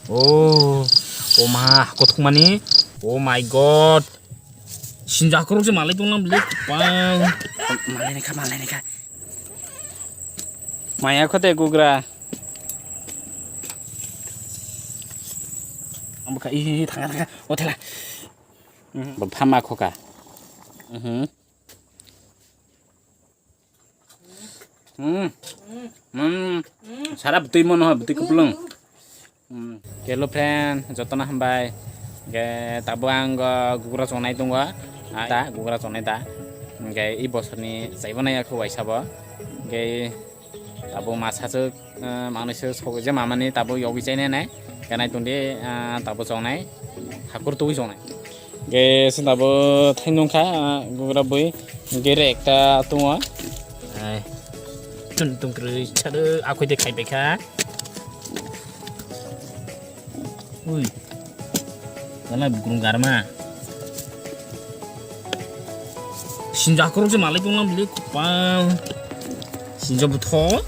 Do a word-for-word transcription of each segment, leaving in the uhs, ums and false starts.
Oh, oh ma, hako thwngmani. Oh my God. Sinja hakorok se malai tonglang bile, kwpal. Malai naikha, malai naikha. Maya khote gugra. Ang bwkha, ih, ih, ih, thanga, thanga. O thela. Mhm. Bo phama khoka. Mhm. Hmm. Hmm. Sara bwtwi mano, bwtwi kwplwng. Hmm. Hello friend, jotono hambai. Ge tabo ang, uh, gugra chonai tongo. Ah, ta, gugra chonai ta. Ge i bosorni chaibo nai akhu waisa bo. Ge tabo masa se, uh, manui se sogwi je mamani tabo yogwi chainai nai. Ganai tongdi, ah, tabo chongnai, hakur tugwi chongnai. Ge se tabo thainung kha, ah, gugra bui, gere ekta tongo. Ai, tun tun kwrwi chado, akhoi de khai bai kha. Ui, gana bukrung garma. Sinja hakorok se malai tonglang bile, kwpal. Sinja bwthok.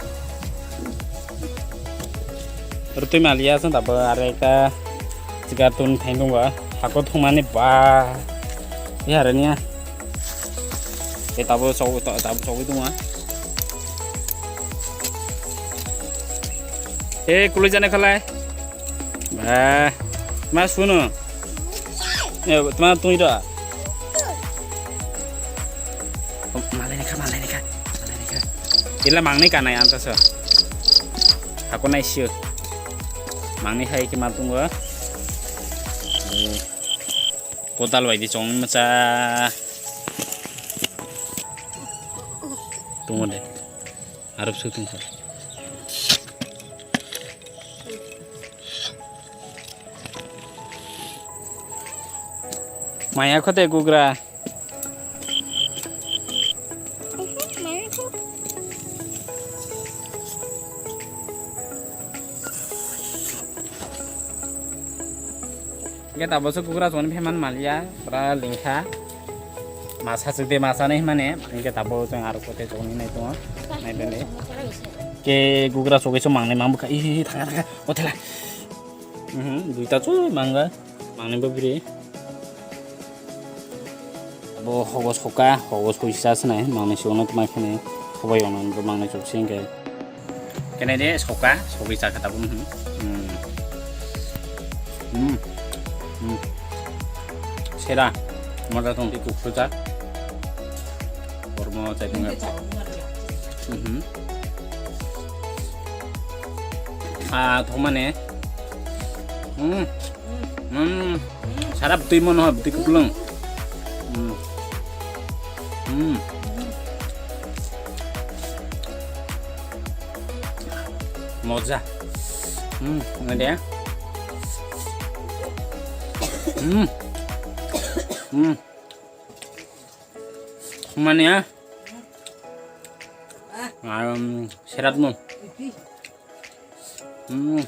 Rwtwi maliya se tabo aro ekta chigar tun thai tongo. Hako thwngmani ba. Yaraniya. E tabo chogwi, tabo chogwi tongo. E kului jani khalai. Ba, ma suno. Eh, tma tui da. Malai ni kha, malai ni kha, malai ni kha. Ila mangni kanai anta sa. Hako nai sio. Mangni hai ki ma tungo. Eh, kotal bai di chong macha. Tungo de. Arab sutung kha. Maya khote gugra. Hingke tabok se gugra chongni pheman maliya, pura lingkha. Masa chwk de masa nai himani, hingke tabok chwng aro kote chongni nai tongo, nai bende. Ke gugra chogwi se mangnai mang bwkha, ih, ih, ih, thanga, thanga, o thela. Mhm, duita chwng mangga, mangnai bo biri. Abo hogo soka, hogo soisa se nai, mangnai se ono tma khene, hobai ono mangnai chok se hingke. Kene de soka, sogwi chakha tabuk, hmm. Hmm. Hmm. Hmm. Sera, mada tong di kuk soja. Kormo chai tong. Hmm. Ah, thomane. Hmm. Hmm. Sarap twi mano, twi kuplung. Hmm. Hmm. Moja. Hmm, ini dia. Hmm. Hmm. Mana ya? Um, serat mo. Hmm.